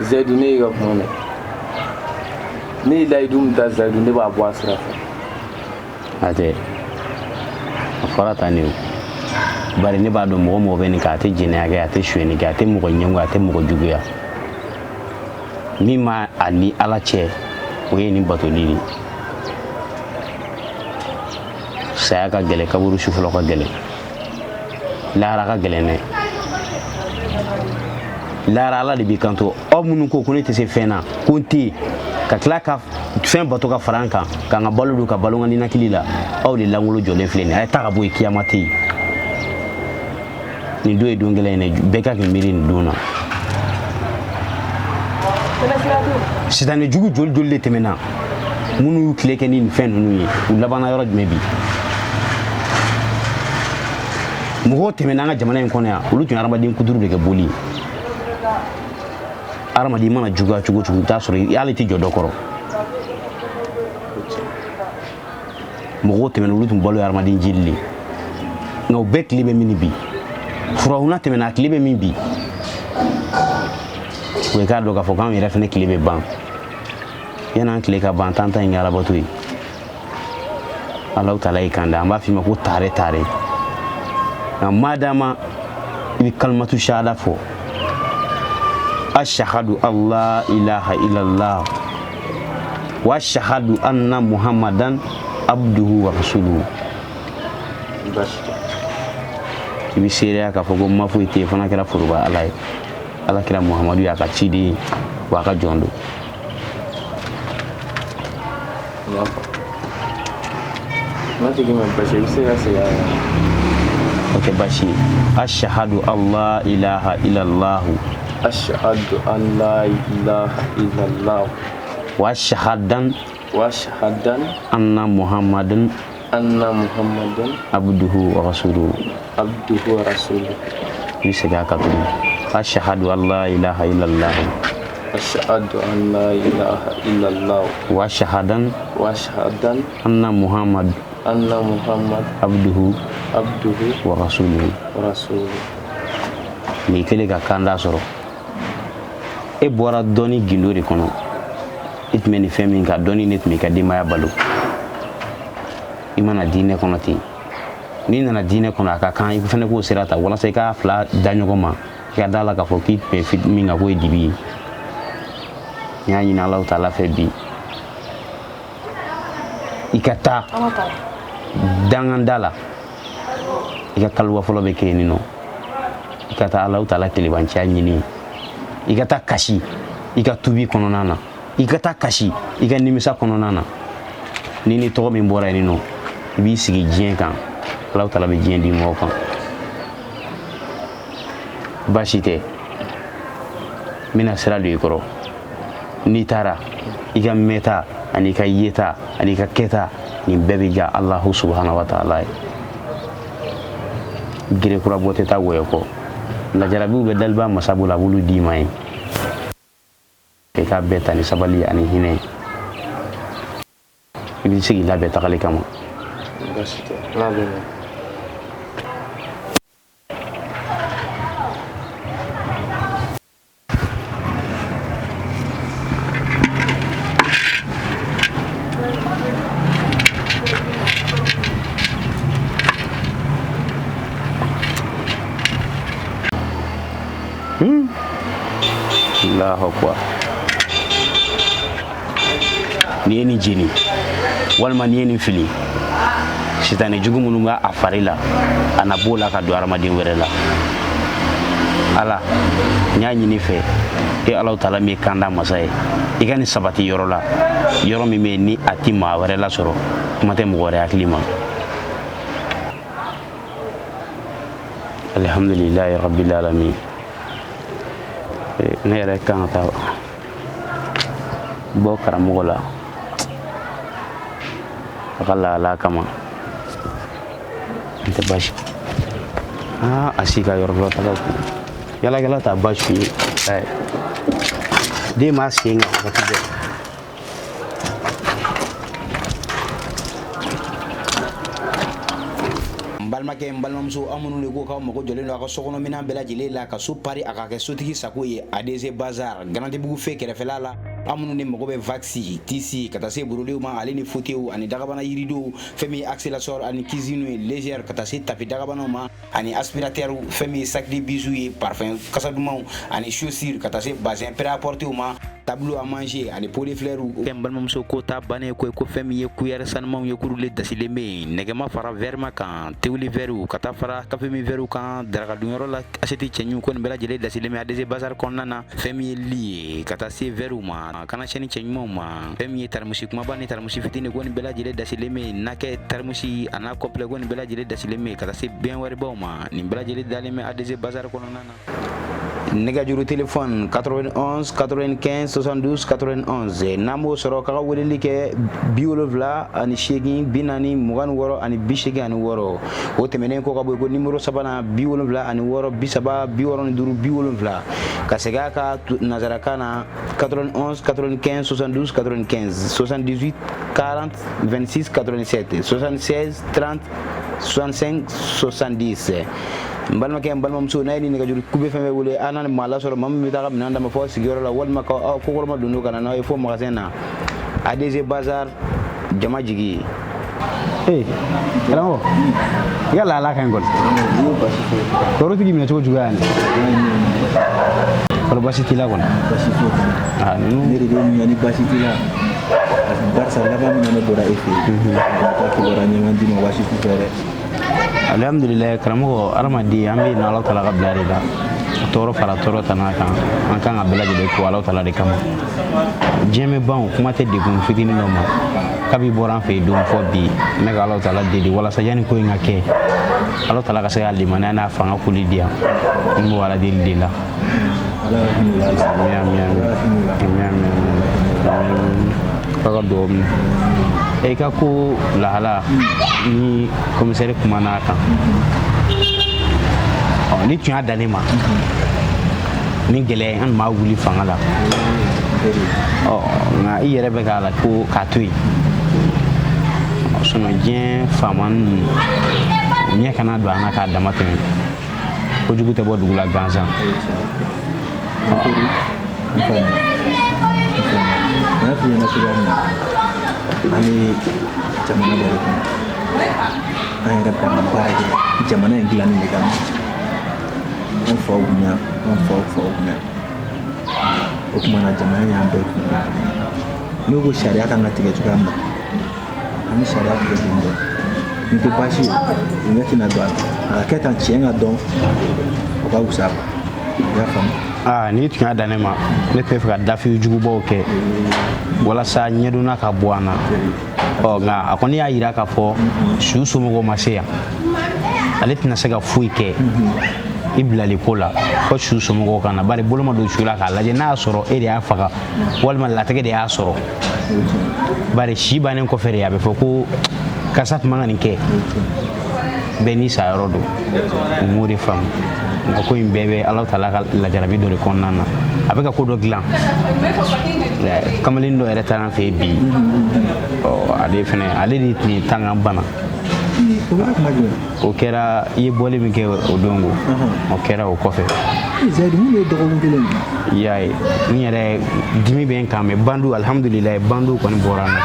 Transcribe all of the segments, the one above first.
Zayidu, ne y'i ka kuma mɛn. Ne ye layidu min ta Zayidu, ne b'a bɔ a sira fɛ. A tɛ a fɔra tan de, o bari ne b'a dɔn mɔgɔ mɔgɔ bɛ nin kan, a tɛ jɛnɛya kɛ, a tɛ sonyɛni kɛ, a tɛ mɔgɔ ɲɛngo, a tɛ mɔgɔ juguya. Min b'a a ni Ala cɛ, o ye nin batoli de ye. Saya ka gɛlɛn, kaburu su fɔlɔ ka gɛlɛn, lahara ka gɛlɛn dɛ. Lahara Ala de b'i kanto: aw minnu ko ko ne tɛ se fɛn na, ko n tɛ yen, ka tila ka fɛn bato ka fara n kan, ka n ka balo dun, ka balo n ka ninakili la, aw de langolo jɔlen filɛ nin ye. A ye taa ka bɔ yen, kiyama tɛ yen. Nin don ye don gɛlɛn ye dɛ, bɛɛ ka k'i miiri nin don na. Sitanɛ jugu joli joli de tɛmɛna, minnu y'u tile kɛ ni nin fɛn ninnu ye, u labanna yɔrɔ jumɛn bi? Mɔgɔw tɛmɛna an ka jamana in kɔnɔ yan, olu tun ye hadamaden kuturu de kɛ boli ye. Hadamaden mana juguya cogo o cogo, i bɛ taa sɔrɔ hali tɛ jɔ dɔ kɔrɔ. Mɔgɔw tɛmɛna, olu tun balo ye hadamaden jeli de ye, nka u bɛɛ tile bɛ min bi? Furawuna tɛmɛna, a tile bɛ min bi? O ye k'a dɔn k'a fɔ k'anw yɛrɛ fɛnɛ tile bɛ ban. Yan'an tile ka ban, t'an ta in kɛ alabato ye. Alahu taala y'i kan da, an b'a f'i ma ko taare taare, nka madama i bɛ kalimatu shahada fɔ, ashahadu allah ilaha illallah wa ashahadu anna muhammadan abduhu wa rasuluhu, i bɛ seereya k'a fɔ ko ma foyi tɛ yen fo n'a kɛra foroba Ala ye, Ala kira Muhamadu y'a ka ciden ye, wa a ka jɔn don. N'a tigi ma basi, i bɛ se ka segin a kan? O tɛ baasi ye. Ashahadu allah ilaha illallah. Ashahadu an la ilaha illallah. Wa ashahadan. Wa ashahadan. Anna muhammadan. Anna muhammadan. Abduhu wa rasuluhu. Abduhu wa rasuluhu. I bɛ segin a kan tuguni. Ashahadu an la ilaha illallah. Ashahadu an la ilaha illallah. Wa ashahadan. Wa ashahadan. Anna muhammad. Anna muhammad. Abduhu. Abduhu. Wa rasuluhu. Wa rasuluhu. N'i kɛlen ka kanda sɔrɔ, e bɔra dɔnni gindo de kɔnɔ. I tun bɛ nin fɛn min kan, dɔnni de tun b'i ka denbaya balo. I mana diinɛ kɔnɔ ten, n'i nana diinɛ kɔnɔ, a ka kan i fana k'o sira ta walasa i k'a fila da ɲɔgɔn ma, i ka da la k'a fɔ k'i tun bɛ min kan k'o ye dibi ye. N y'a ɲini Alahu taala fɛ bi, i ka taa danganda la, i ka kaliwa fɔlɔ bɛ kɛ yen nɔ, i ka taa Alahu taala kelebanciya ɲini, i ka taa kasi i ka tubi kɔnɔna na, i ka taa kasi i ka nimisa kɔnɔna na. Ni ni tɔgɔ min bɔra yen nɔ, i b'i sigi diɲɛ kan, Alahu taala bɛ diɲɛ di mɔgɔw kan. Baasi tɛ, n bɛna sira don i kɔrɔ. N'i taara, i ka mɛnta ani i ka yeta ani i ka kɛta, nin bɛɛ bɛ diya Alahu subahana wa taala ye. Gere kura bɔ tɛ taa wɔyɔ kɔ. Lajarabiw bɛ daliba masa bolo, a b'olu d'i ma ye. I k'a bɛɛ ta ni sabali ani hinɛ ye. I bɛ se k'i labɛn tagali kama. Baasi tɛ, n'a bɛ ɲɛ. Allahu akbar. N'i ye nin jeni walima n'i ye nin fili, sitanɛ jugu minnu b'a a fari la, a na b'o la ka don hadamaden wɛrɛ la. Ala, n y'a ɲini fɛ, e Alahu taala min ye kanda masa ye, i ka nin sabati yɔrɔ la, yɔrɔ min bɛ yen ni a ti maa wɛrɛ lasɔrɔ, kuma tɛ mɔgɔ wɛrɛ hakili ma. Alhamdulilayi rabbil alamin. Ne yɛrɛ kan ka taa bɔ karamɔgɔ la a ka lahala kama. N tɛ baasi aa a si ka yɔrɔ dɔ taga kun yalakɛla ta baasi ye. Den m'a sen kan waati bɛɛ. N Balimakɛ, n balimamuso, aw minnu de ko k'aw mago jɔlen don aw ka sokɔnɔminɛn bɛɛ lajɛlen la ka so pari, a ka kɛ sotigi sago ye, ADC Bazar, Garantibugu fe kɛrɛfɛla la. Aw minnu de mago bɛ wax, tissu, ka taa se brodew ma, ale ni fauteuil ani dagabana yiridow, fɛn min ye accessoire ani cuisine ye légère, ka taa se tapis dagabanaw ma ani aspirateur, fɛn min ye sac de bijoux ye, parfum kasa dumanw ani chaussures, ka taa se bazin prêt-à-porter ma, tableau à manger ani pot de fleurs. N balimamuso, ko ta bannen ko ko fɛn min ye cuillère sanumanw ye, k'olu le dasilen bɛ yen, nɛgɛma fara verre kan, tewuli verre ka taa fara kafe min verre kan, daraka dunyɔrɔ la assiette cɛɲiw, ko nin bɛɛ lajɛlen dasilen bɛ ADC Bazar kɔnɔna na. Fɛn min ye lit ye, ka taa se verre ma, kana sɛni cɛɲumanw ma, fɛn min ye taramusi kumaba ni taramusi fitinin, ko nin bɛɛ lajɛlen dasilen bɛ yen, nakɛ taramusi a n'a complet, ko nin bɛɛ lajɛlen dasilen bɛ yen, ka taa se baignoire baw ma, nin bɛɛ lajɛlen dalen bɛ ADC Bazar kɔnɔna na. Nɛgɛjuru téléphone 91 95 72 91. N'an b'o sɔrɔ k'a ka weleli kɛ 78 40 26 ani 86. O tɛmɛnen kɔ ka bɔ yen, ko numéro sabanan 76 30 65 70. Ka segin a ka nanzarakan na, 91 95 72 95, 78 40 26 87, 76 30 65 70. N balimakɛ, n balimamuso, n'a ye ni nɛgɛjuru kube fɛn fɛn wele, an n'a maa lasɔrɔ, maa min bɛ taa ka minɛn d'a ma fɔ sigiyɔrɔ la, walima ka aw kokɔrɔma don ka na n'aw ye fo magasin na. ADC Bazar, jama jigi ye. Ee karamɔgɔ, i ka lahala ka ɲi kɔni. Tɔɔrɔ tigi minɛ cogo juguya yan kɔrɔ, baasi t'i la kɔni? Baasi foyi tɛ. Ah, ninnu Ne de bɛ ɲininka ni baasi t'i la, parce que barisa laban min na ne bɔra e fɛ yen, a ma taa kibaruya ɲuman d'i ma, baasi t'u fɛ dɛ. Alhamdulilayi karamɔgɔ, hadamaden an bɛ yen Ala tala ka bila de la, tɔɔrɔ fara tɔɔrɔ tana kan, an kan ka bɛɛ lajɛlen ko Ala tala de kama. Diɲɛ bɛ ban o, kuma tɛ degun fitinin dɔ ma. Kabi bɔra an fɛ yen don fɔ bi, n bɛ ka Ala tala deli walasa yanni ko in ka kɛ, Ala tala ka se ka limaniya n'a fanga kuli di yan. N b'o Ala deli de la. Ala ka hinɛ u la halisa. Amin, amin, amin. Ala ka hinɛ u la. Amin, amin, amin. K'a ka dugawu minɛ. I ka ko lahala ni commissaire kumana a kan, ɔ ni tun y'a dan ne ma ni gɛlɛya ye, an tun b'a wuli fanga la. Ɔ nka i yɛrɛ bɛ k'a la ko k'a to yen, sinon diɲɛ faama ninnu ɲɛ kana don an na k'a dama tɛmɛ. Kojugu tɛ bɔ dugu la gansan. N faamuya, n faamuya. N y'a f'i ɲɛna cogoya min na, an bɛ jamana dɔ de kɔnɔ, an yɛrɛ bɛ ka baara kɛ jamana in dilanni de kama. An faw kun yan, an faw faw kun yan. O tuma na jamana in y'an bɛɛ kun. N'u ko sariya kan ka tigɛ cogoya min na, an bɛ sariya tigɛ ten tɔ. Nin tɛ baasi ye, o ɲɛ tɛna don a la. A ka kɛ tan, tiɲɛ ka dɔn, o ka wusa. I y'a faamu? Aa, n'i tun y'a dan ne ma, ne tun bɛ fɛ ka dafi jugubaw kɛ walasa ɲɛdonna ka bɔ an na. Ɔ nka a kɔni y'a yira k'a fɔ su somɔgɔw ma se yan, ale tɛna se ka foyi kɛ i bilali ko la fo su somɔgɔw ka na, bari bolo ma don su la k'a lajɛ n'a y'a sɔrɔ e de y'a faga walima latigɛ de y'a sɔrɔ. Bari si bannen kɔfɛ de a bɛ fɔ ko karisa tun man ka nin kɛ. Bɛɛ n'i sayɔrɔ don, u m'o de faamu. Nka ko in bɛɛ bɛ Ala tala ka lajarabi dɔ de kɔnɔna na, a bɛ ka ko dɔ dilan. Kamalen dɔ yɛrɛ taara an fɛ yen bi. Ɔ ale fɛnɛ, ale de tun ye tangan bana. O kɛra kuma jumɛn? O kɛra i ye bɔli min kɛ o don ko, o kɛra o kɔfɛ. Zayidu, mun de ye dɔgɔkun kelen ye? I y'a ye, n yɛrɛ dimi bɛ n kan, mais bandu, alhamdulilayi, bandu kɔni bɔra n na,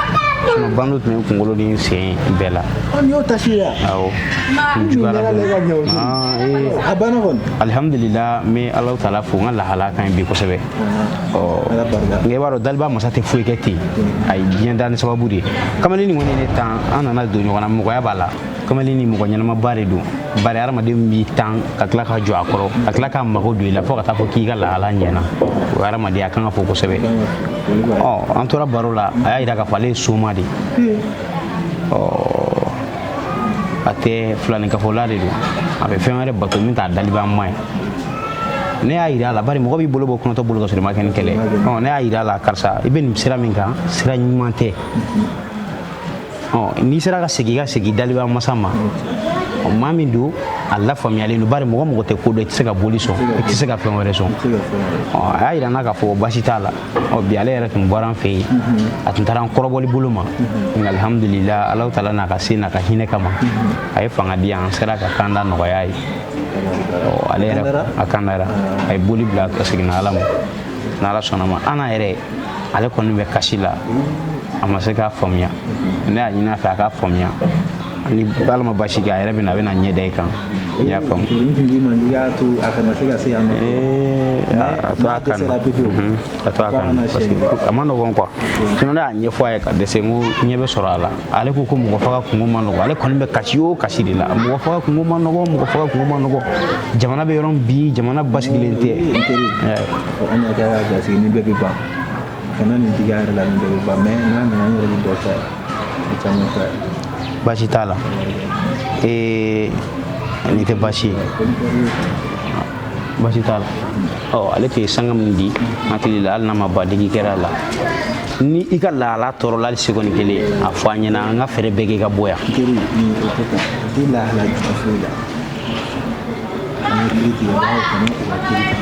sinon bandu tun bɛ n kunkolo ni n sen bɛɛ la. Ɔ nin y'o tasi ye. Awɔ. N juguyara. A banna kɔni? Alhamdulillah, n bɛ Alahu taala fo, n ka lahala ka ɲi bi kosɛbɛ. Ɔ nka i b'a dɔn daliba masa tɛ foyi kɛ ten, a ye diɲɛ da ni sababu de ye. Kamalen nin kɔni ye ne tan, an nana don ɲɔgɔn na, mɔgɔya b'a la. Kamalen ni mɔgɔ ɲɛnamaba de don, bari hadamaden b'i tan ka tila ka jɔ a kɔrɔ, ka tila ka mago don i la fo ka taa fɔ k'i ka lahala ɲɛna, o ye hadamadenya, a kan ka fɔ kosɛbɛ. Ɔ an tora baro la, a y'a yira k'a fɔ ale ye soma de ye. Ɔ a tɛ filaninkafola de don, a bɛ fɛn wɛrɛ bato min t'a daliba ma ye. Ne y'a yira a la, bari mɔgɔ b'i bolo bɔ kɔnɔtɔ bolo ka sɔrɔ i ma kɛ ni kɛlɛ ye. Ɔ ne y'a yira a la, karisa, i bɛ nin sira min kan, sira ɲuman tɛ. Ɔ n'i sera ka segin, i ka segin daliba masa ma. Maa min don, a lafaamuyalen don, bari mɔgɔ mɔgɔ tɛ ko dɔn, i tɛ se ka boli sɔn, i tɛ se ka fɛn wɛrɛ sɔn. A y'a yira n na k'a fɔ baasi t'a la. Bi ale yɛrɛ tun bɔra an fɛ yen, a tun taara an kɔrɔbɔli bolo ma, nka alihamudulila, Alahu taala n'a ka se n'a ka hinɛ kama, a ye fanga di yan, an sera ka kanda nɔgɔya ye. Ale yɛrɛ a kandara, a ye boli bila, a seginna Ala ma. N'Ala sɔnna ma, an n'a yɛrɛ, ale kɔni bɛ kasi la, a ma se k'a faamuya. Ne y'a ɲini a fɛ a k'a faamuya, ni Ala ma basi kɛ, a yɛrɛ bɛna, a bɛna ɲɛ da i kan, i y'a faamu. N y'a to a kana se ka se yan nɔ. A to a kan, a to a kan, parce que a ma nɔgɔn quoi. Sinon ne y'a ɲɛfɔ a ye ka dɛsɛ, n ko ɲɛ bɛ sɔrɔ a la. Ale ko ko mɔgɔ faga kungo ma nɔgɔn, ale kɔni bɛ kasi o kasi de la. Mɔgɔ faga kungo ma nɔgɔn, mɔgɔ faga kungo ma nɔgɔn. Jamana bɛ yɔrɔ min bi, jamana basigilen tɛ. N teri, an y'a kɛ ka jasigi ni bɛɛ bɛ ban. Kana nin digi a yɛrɛ la, nin bɛɛ bɛ ban, mais n'a nana, n yɛrɛ bɛ dɔ fɔ a ye, caman fɔ a ye. Baasi t'a la, nin tɛ baasi ye, baasi t'a la. Ale tun ye sanga min di, n hakili la, hali n'a ma ba digi kɛra a la, ni i ka lahala tɔɔrɔ la hali seconde kelen, a fɔ an ɲɛna, an ka fɛɛrɛ bɛɛ kɛ ka bɔ yan. N teri, nin o tɛ tan, o tɛ lahala jugu foyi la. An ka kiiri tigɛbagaw kɔnɔ, u ka kiiri tigɛ.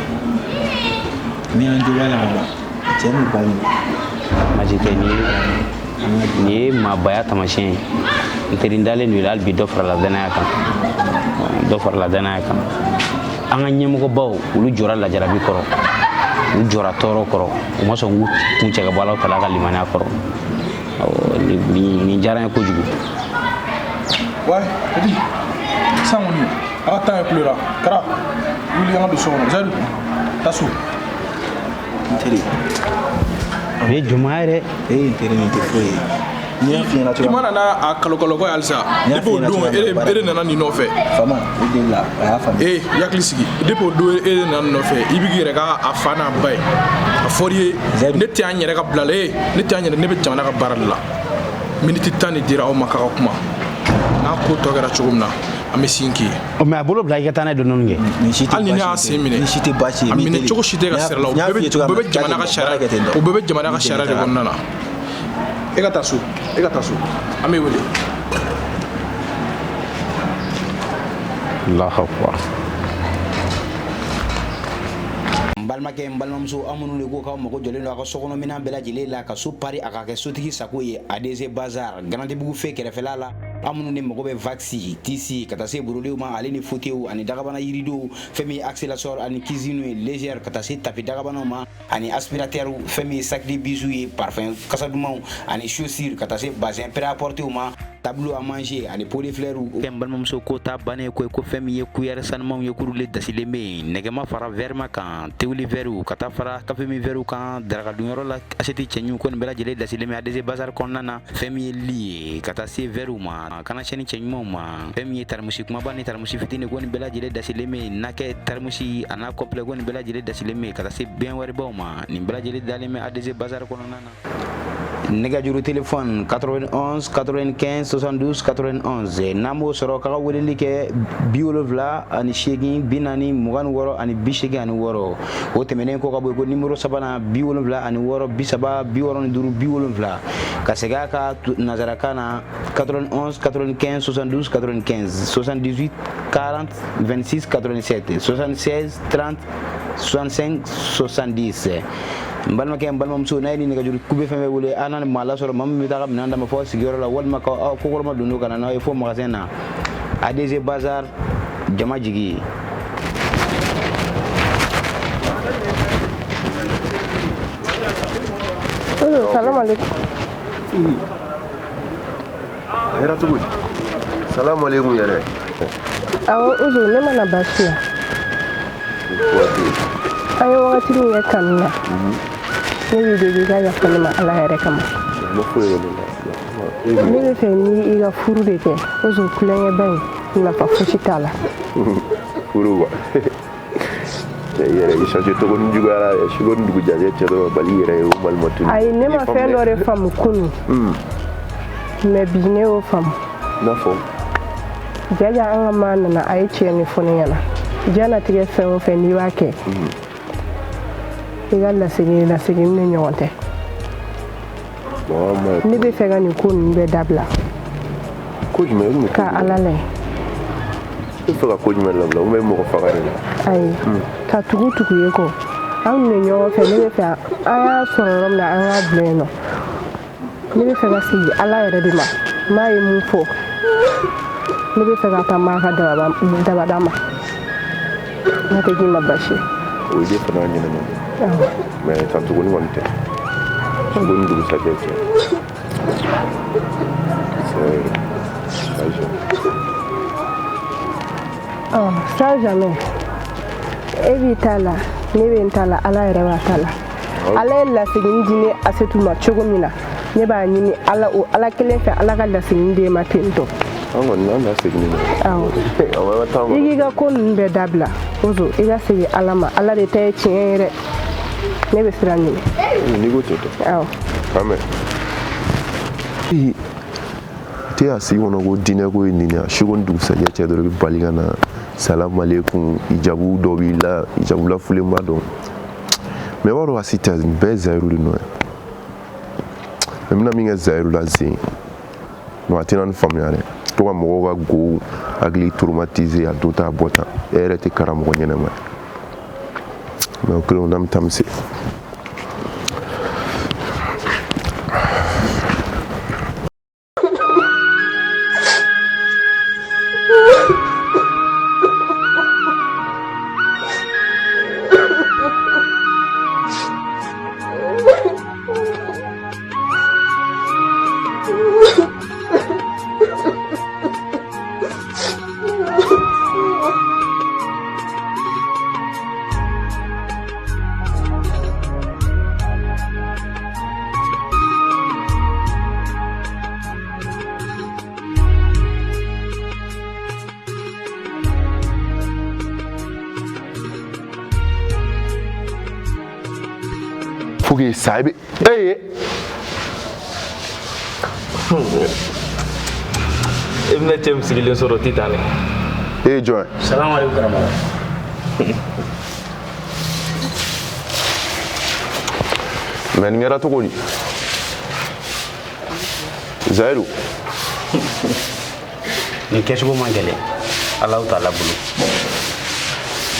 Ni an jo b'a la ka ban, cɛ ni ba ɲini. Baasi tɛ, nin ye maabaya taamasiyɛn ye. N teri, n dalen don i la, hali bi dɔ farala danaya kan, dɔ farala danaya kan. An ka ɲɛmɔgɔbaw, olu jɔra lajarabi kɔrɔ, u jɔra tɔɔrɔ kɔrɔ, u ma sɔn k'u kun cɛ ka bɔ Alahu taala ka limaniya kɔrɔ. Nin diyara n ye kojugu. Ouais, petit, sisan kɔni a ka temps ye kulela. Kara, wuli an ka don so kɔnɔ. Zayidu, taa so. N teri. O ye jɔnmaya yɛrɛ. Ee, n teri, nin tɛ foyi ye. N'i y'a f'i ɲɛna cogoya I ma na n'a kalo kalo ko ye halisa. Depuis o don, e de nana nin nɔfɛ. Fama, o deli la, a y'a faamuya. Ee, i hakili sigi. Depuis o don, e de nana nin nɔfɛ. I bɛ k'i yɛrɛ k'a fa n'a ba ye. A fɔr'i ye, ne tɛ an yɛrɛ ka bila la. Ee, ne tɛ an yɛrɛ, ne bɛ jamana ka baara de la. Miniti 10 de dira aw ma k'a ka kuma. N'a ko tɔ kɛra cogo min na, an bɛ sin k'i ye. Mais a bolo bila i ka taa n'a ye dɔɔnin dɔɔnin kɛ. Hali ni ne y'a sen minɛ. Nin si tɛ baasi ye. A minɛ cogo si tɛ ka sira la. O bɛɛ bɛ jamana ka sariya. O bɛɛ bɛ jamana ka sariya de kɔnɔna na. E ka taa so, e ka taa so, an bɛ wele. Allahu akbar. N balimakɛ, n balimamuso, aw minnu de ko k'aw mago jɔlen don aw ka sokɔnɔminɛn bɛɛ lajɛlen la, ka so pari a ka kɛ sotigi sago ye, ADC Bazar, Garantibugu fe kɛrɛfɛla la. Aw minnu de mago bɛ wax, tissu, ka taa se brodéw ma, ale ni fauteuil ani dagabana yiridenw, fɛn min ye accélérateur ani cuisine ye légère, ka taa se tapis dagabanaw ma ani aspirateur, fɛn min ye sac de bijoux ye, parfum kasa dumanw ani chaussures, ka taa se bazin prêt-à-porter ma, tableau à manger ani pot de fleurs. N balimamuso, ko ta bannen ko ko fɛn min ye cuillère sanumanw ye, kurulen dasilen bɛ yen, nɛgɛma fara verre kan, tewuli verre, ka taa fara kafe min verre kan, darakadunyɔrɔ la assiette cɛɲiw, ko nin bɛɛ lajɛlen dasilen bɛ ADC Bazar kɔnɔna na. Fɛn min ye lit ye, ka taa se verre ma, kana sɛni cɛɲumanw ma, fɛn min ye taramusi kumaba ni taramusi fitinin, ko nin bɛɛ lajɛlen dasilen bɛ yen, nakɛ taramusi a n'a complet, ko nin bɛɛ lajɛlen dasilen bɛ yen, ka taa se bɛn wɛrɛbaw ma, nin bɛɛ lajɛlen dalen bɛ ADC Bazar kɔnɔna na. Nɛgɛjuru téléphone 91 95 72 91. N'an b'o sɔrɔ k'a ka weleli kɛ 78 40 26 ani 86. O tɛmɛnen kɔ ka bɔ yen, ko numéro sabanan 76 30 65 70. Ka segin a ka nanzarakan na 91 95 72 95, 78 40 26 87, 76 30 65 70. N balimakɛ, n balimamuso, n'a ye nin nɛgɛjuru kube fɛn fɛn wele, an n'a ni maa lasɔrɔ, maa min bɛ taa ka minɛn d'a ma fɔ sigiyɔrɔ la, walima ka aw kokɔrɔma don ka na n'aw ye fo magasin na. ADC Bazar, jama jigi. Salam alaikum. A kɛra cogo di? Salam alaikum yɛrɛ. Awɔ, Uzo, ne ma na baasi la. An ye wagati min kɛ kanu na, ne b'i deli i ka yafa ne ma Ala yɛrɛ kama. Ne bɛ fɛ ni i ka furu de kɛ, Uzo, kulonkɛba in nafa fosi t'a la. Furu wa? Cɛ, i yɛrɛ i change cogo ni juguyara, su ko ni dugu jɛ cɛ dɔ bali yɛrɛ ye o malimatu. Ayi, ne ma fɛn dɔ de faamu kunun, mais bi ne y'o faamu. I n'a fɔ? Jaja, an ka maa nana, a ye tiɲɛ min fɔ ne ɲɛna, diɲɛlatigɛ fɛn o fɛn n'i b'a kɛ, i ka lasegin lasegin ni ɲɔgɔn tɛ. Ne bɛ fɛ ka nin ko ninnu bɛɛ dabila. Ko jumɛn? Ka Ala lajɛ. I bɛ fɛ ka ko jumɛn labila ou bien mɔgɔ faga de la? Ayi, ka tugu tugu ye kɔ, an tun bɛ ɲɔgɔn fɛ. Ne bɛ fɛ an y'a sɔrɔ yɔrɔ min na, an k'a bila yen nɔ. Ne bɛ fɛ ka segin Ala yɛrɛ de ma. N b'a ye mun fɔ, ne bɛ fɛ ka taa maa ka dabada ma. N'a tɛ k'i ma baasi ye. O idée fana ɲɛnama, mais tan tuguni kɔni tɛ, sugo ni dugusajɛ cɛ. C'est Sans jamais. E b'i ta la, ne bɛ n ta la, Ala yɛrɛ b'a ta la. Ala ye lasegin di ne Asetu ma cogo min na, ne b'a ɲini Ala, o Ala kelen fɛ, Ala ka lasegin d'e ma ten tɔ. An kɔni an na segin ma. Awɔ. I k'i ka ko ninnu bɛɛ dabila Ozo, i ka segin Ala ma. Ala de ta ye tiɲɛ ye dɛ. Ne bɛ sira ɲini. N'i ko ten tɔ. Awɔ. Amen. Te a sigi kɔnɔ ko diinɛ ko ye nin de ye, su ko ni dugusajɛ cɛ dɔrɔn i bɛ bali ka na salamu aleykum, ijabu dɔ b'i la, ijabu lafulenba dɔn. Mais i b'a dɔn, a si tɛ, nin bɛɛ ye Zayiru de nɔ ye. Mais n bɛna min kɛ Zayiru la zen, non, a tɛna nin faamuya dɛ. To ka mɔgɔw ka gow hakili traumatiser, a don ta a bɔ tan, e yɛrɛ tɛ karamɔgɔ ɲɛnama ye. Mais o kelen, n'an bɛ taa, an bɛ se. Faut que sa, i bɛ e ye. E bɛna cɛ min sigilen sɔrɔ tɛ tan dɛ. E ye jɔn ye? Salamu aleykum karamɔgɔ. Mais nin kɛra cogo di, Zayiru? Nin kɛcogo man gɛlɛn Alahu Taala bolo,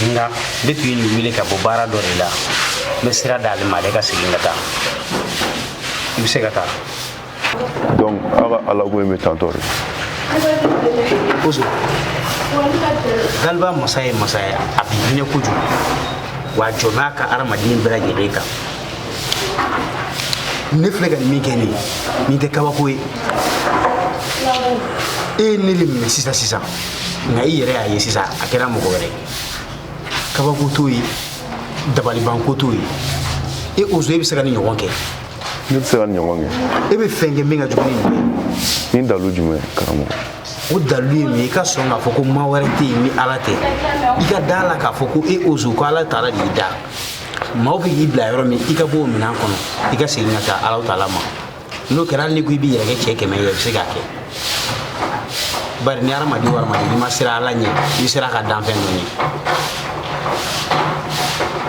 nka ne tun ye nin wele ka bɔ baara dɔ de la. N bɛ sira d'ale ma, ale ka segin ka taa. I bɛ se ka taa. Donc aw ka ala ko in bɛ tantɔ de. Ozo, galiba masa ye masa ye, a bɛ hinɛ kojugu, wa a jɔ n'a ka hadamaden bɛɛ lajɛlen kan. Ne filɛ ka nin min kɛ nin ye, nin tɛ kabako ye. E ye ne de minɛ sisan sisan, nka i yɛrɛ y'a ye sisan, a kɛra mɔgɔ wɛrɛ ye. Kabako t'o ye, dabalibanko t'o ye. E Ozo, e bɛ se ka nin ɲɔgɔn kɛ? Ne bɛ se ka nin ɲɔgɔn kɛ. E bɛ fɛn kɛ min ka jugu ni nin ye. Ni dalu jumɛn, karamɔgɔ? O dalu ye min ye, i ka sɔn k'a fɔ ko maa wɛrɛ tɛ yen ni Ala tɛ. I ka da la k'a fɔ ko e Ozo, ko Ala Taala de y'i da. Maaw bɛ k'i bila yɔrɔ min, i ka bɔ o minɛn kɔnɔ, i ka segin ka taa Ala Taala ma. N'o kɛra, hali n'i ko i b'i yɛrɛ kɛ cɛ 100 ye, i bɛ se k'a kɛ. Bari ni hadamaden o hadamaden, n'i ma siran Ala ɲɛ, i bɛ siran a ka danfɛn dɔ ɲɛ.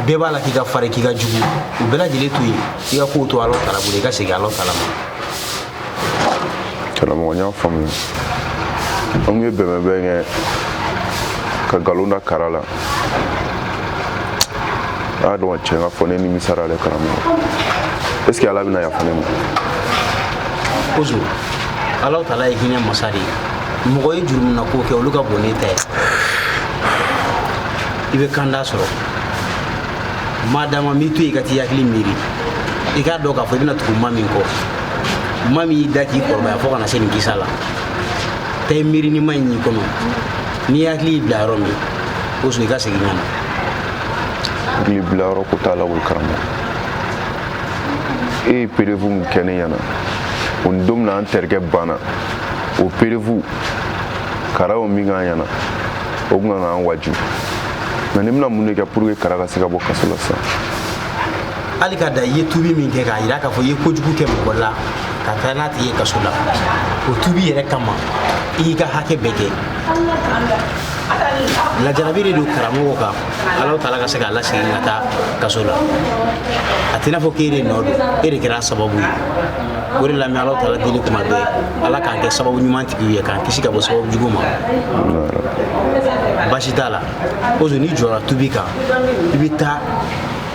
Bɛɛ b'a la k'i ka farin, k'i ka jugu, u bɛɛ lajɛlen to yen, i ka kow to Ala Taala bolo, i ka segin Ala Taala ma. Karamɔgɔ, n y'a faamuya. An tun ye bɛnbɛnbɛn kɛ ka nkalon da kara la. A y'a dɔn tiɲɛ ka fɔ, ne nimisara dɛ, karamɔgɔ. Est ce que Ala bɛna yafa ne ma? Ozo, Ala Taala ye hinɛ masa de ye. Mɔgɔ ye jurumuna ko kɛ, olu ka bon n'e ta ye. I bɛ kanda sɔrɔ madama m'i to yen ka t'i hakili miiri. I k'a dɔn k'a fɔ i bɛna tugu ma min kɔ, ma min y'i da k'i kɔrɔbaya fo ka na se nin kisa la. Taa i miiri ni ma in y'i kɔnɔ. N'i hakili y'i bila yɔrɔ min, Ozo, i ka segin ka na. Hakili bila yɔrɔ ko t'a la koyi, karamɔgɔ. E ye preuve min kɛ ne ɲɛna o ni don min na an terikɛ banna, o preuve kara y'o min k'an ɲɛna, o kun kan k'an waju. Mais ne bɛna mun de kɛ pour que kara ka se ka bɔ kaso la sisan? Hali ka da i ye tubi min kɛ k'a yira k'a fɔ i ye kojugu kɛ mɔgɔ la ka taa n'a tigi ye kaso la, o tubi yɛrɛ kama, i y'i ka hakɛ bɛɛ kɛ. Lajarabi de don karamɔgɔ kan. Ala taala ka se k'a lasegin ka taa kaso la. A t'i n'a fɔ k'e de nɔ don, e de kɛra a sababu ye. O de la n bɛ Ala taala deli kuma bɛɛ, Ala k'an kɛ sababu ɲuman tigiw ye, k'an kisi ka bɔ sababu jugu ma. Baasi t'a la. Ozo, n'i jɔra tubi kan, i bɛ taa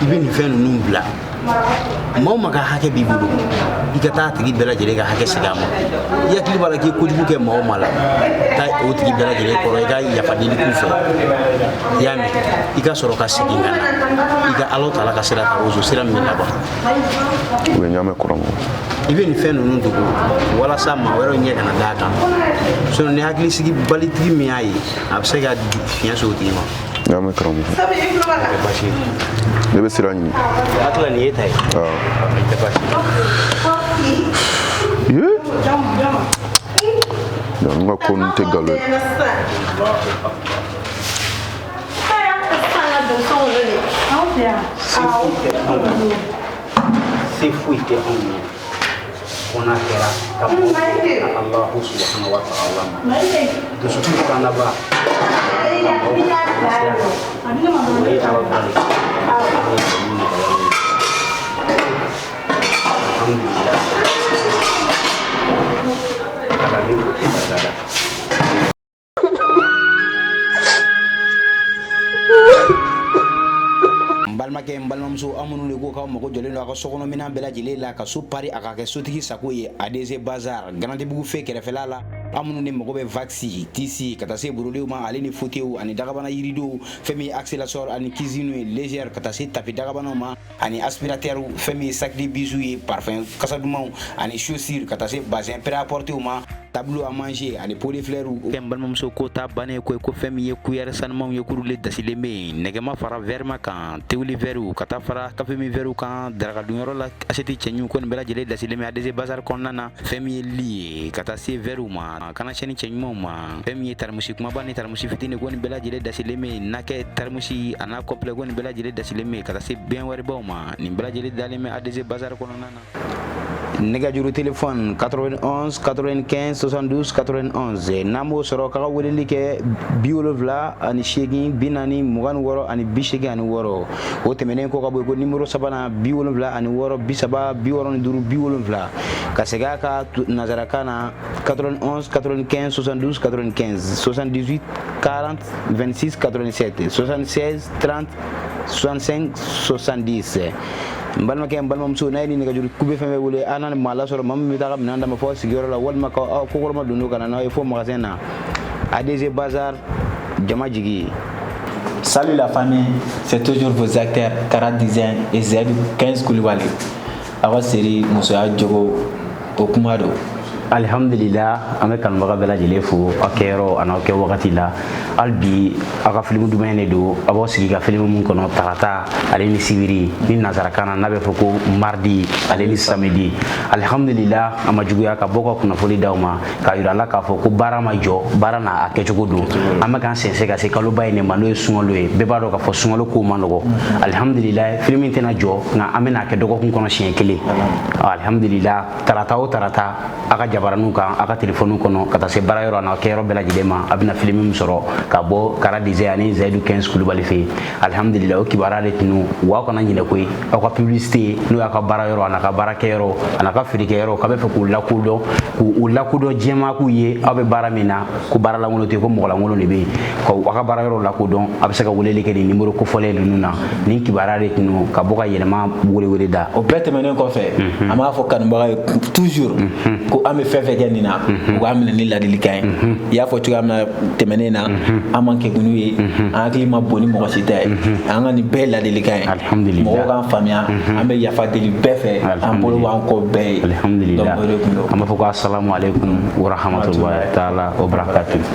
i bɛ nin fɛn ninnu bila. Maa o maa ka hakɛ b'i bolo, i ka taa a tigi bɛɛ lajɛlen ka hakɛ segin a ma. I hakili b'a la k'i ye kojugu kɛ maa o maa la, taa o tigi bɛɛ lajɛlen kɔrɔ, i ka yafa deli k'u fɛ. I y'a mɛn? I ka sɔrɔ ka segin ka na i ka Ala taala ka sira ta, Ozo, sira min bɛ laban. U bɛ ɲaamɛ kɔrɔmɔgɔ. I bɛ nin fɛn ninnu dogo walasa maa wɛrɛw ɲɛ kana d'a kan, sinon ni hakilisigi balitigi min y'a ye, a bɛ se ka fiɲɛ se o tigi ma. Ɲaamɛ karamɔgɔ. O tɛ baasi ye. Ne bɛ sira ɲini. Hakili la nin ye ta ye. Awɔ. O tɛ baasi ye. Ye. Ninnu ka ko ninnu tɛ nkalon ye. Se foyi tɛ anw ye, se foyi tɛ anw ye fo n'a kɛra ka bɔ Alahu subahana wa taala ma. Dusukun kanaba ka maaw sira kan, o ye Ala ta de ye. Alhamdulillah. Ala ni ko tɛ barika da. N balimakɛ, n balimamuso, aw minnu de ko k'aw mago jɔlen don aw ka sokɔnɔminɛn bɛɛ lajɛlen la, ka so pari a ka kɛ sotigi sago ye, ADC Bazar, Garantibugu fe kɛrɛfɛla la. Aw minnu de mago bɛ wax, tissu, ka taa se brodew ma, ale ni fauteuil ani dagabana yiridow, fɛn min ye accélérateur ani cuisine ye légère, ka taa se tapis dagabanaw ma ani aspirateur, fɛn min ye sac de bijoux ye, parfum kasa dumanw ani chaussures, ka taa se bazin prêt-à-porter ma, tableau à manger ani pot de fleurs. N balimamuso, ko ta bannen ko ko fɛn min ye cuillère sanumanw ye, k'olu le dasilen bɛ yen, nɛgɛma fara verre kan, tewuli verre, ka taa fara kafe min verre kan, daraka dunyɔrɔ la assiette cɛɲiw, ko nin bɛɛ lajɛlen dasilen bɛ ADC Bazar kɔnɔna na. Fɛn min ye lit ye, ka taa se verre ma, kana sɛni cɛɲumanw ma, fɛn min ye taramusi kumaba ni taramusi fitinin, ko nin bɛɛ lajɛlen dasilen bɛ yen, nakɛ taramusi a n'a complet, ko nin bɛɛ lajɛlen dasilen bɛ yen, ka taa se baignoirebaw ma, nin bɛɛ lajɛlen dalen bɛ ADC Bazar kɔnɔna na. Nɛgɛjuru téléphone 91 95 72 91. N'an b'o sɔrɔ k'a ka weleli kɛ 78 40 26 86. O tɛmɛnen kɔ ka bɔ yen, ko numéro sabanan 76 30 65 70. Ka segin a ka nanzarakan na 91 95 72 95, 78 40 26 87, 76 30 65 70. N balimakɛ, n balimamuso, n'a ye nin nɛgɛjuru kube fɛn fɛn wele, an n'a ni maa lasɔrɔ, maa min bɛ taa ka minɛn d'a ma fɔ sigiyɔrɔ la, walima ka aw kokɔrɔma don ka na n'aw ye fo magasin na. ADG Bazar, jama jigi. Salut la famille, c'est toujours vos acteurs Kara Design et Zaidou 15 Koulibaly. Aw ka série Musoya Jogo o kuma don. Alihamdulila, an bɛ kanubaga bɛɛ lajɛlen fo aw kɛyɔrɔ a n'aw kɛ wagati la. Hali bi aw ka filimu duman de don, aw b'aw sigi ka filimu mun kɔnɔ tarata ale ni sibiri, ni nanzarakan na n'a bɛ fɔ ko mardi ale ni samedi. Alihamdulila, a ma juguya ka bɔ ka kunnafoni d'aw ma k'a yira la k'a fɔ ko baara ma jɔ, baara n'a kɛcogo don. An bɛ k'an sɛnsɛn ka se kaloba in de ma, n'o ye sunkalo ye. Bɛɛ b'a dɔn k'a fɔ sunkalo kow ma nɔgɔ. Alihamdulila, filimu tɛna jɔ, nka an bɛna kɛ dɔgɔkun kɔnɔ siɲɛ kelen. Alihamdulila, tarata o tarata, a ka jabaraninw kan, a ka telefɔniw kɔnɔ, ka taa se baara yɔrɔ n'a kɛyɔrɔ bɛɛ lajɛlen ma, a bɛna filimu min sɔrɔ ka bɔ Kara Design ani Zayidu 15 Kulubali fɛ yen. Alihamdulila, o kibaruya de tun, wa aw kana ɲinɛ koyi, aw ka publicité, n'o y'a ka baara yɔrɔ a n'a ka baarakɛyɔrɔ a n'a ka feerekɛyɔrɔ, k'a bɛ fɛ k'u lakodɔn, k'u lakodɔn diɲɛmaa, k'u ye aw bɛ baara min na, ko baara lankolon tɛ, ko mɔgɔ lankolon de bɛ yen, ka aw ka baara yɔrɔ lakodɔn, a bɛ se ka weleli kɛ nin numéro kofɔlen ninnu na. Nin kibaruya de tun ka bɔ ka yɛlɛma welewele da. O bɛɛ tɛmɛnen kɔfɛ, an b'a fɔ kanubaga ye toujours ko an bɛ fɛn fɛn kɛ nin na, u k'a minɛ ni ladilikan ye. I y'a fɔ cogoya min na tɛmɛnen na, an ma kekun ye, an hakili ma bon ni mɔgɔ si tɛ ye, an ka nin bɛɛ ye ladilikan ye. Alhamdulillah. Mɔgɔw k'an faamuya, an bɛ yafa deli bɛɛ fɛ, an bolo b'an kɔ bɛɛ ye. Alhamdulillah. Donc o de tun don. An b'a fɔ ko assalamu alaikum wa rahmatullahi taala wa barakatuh.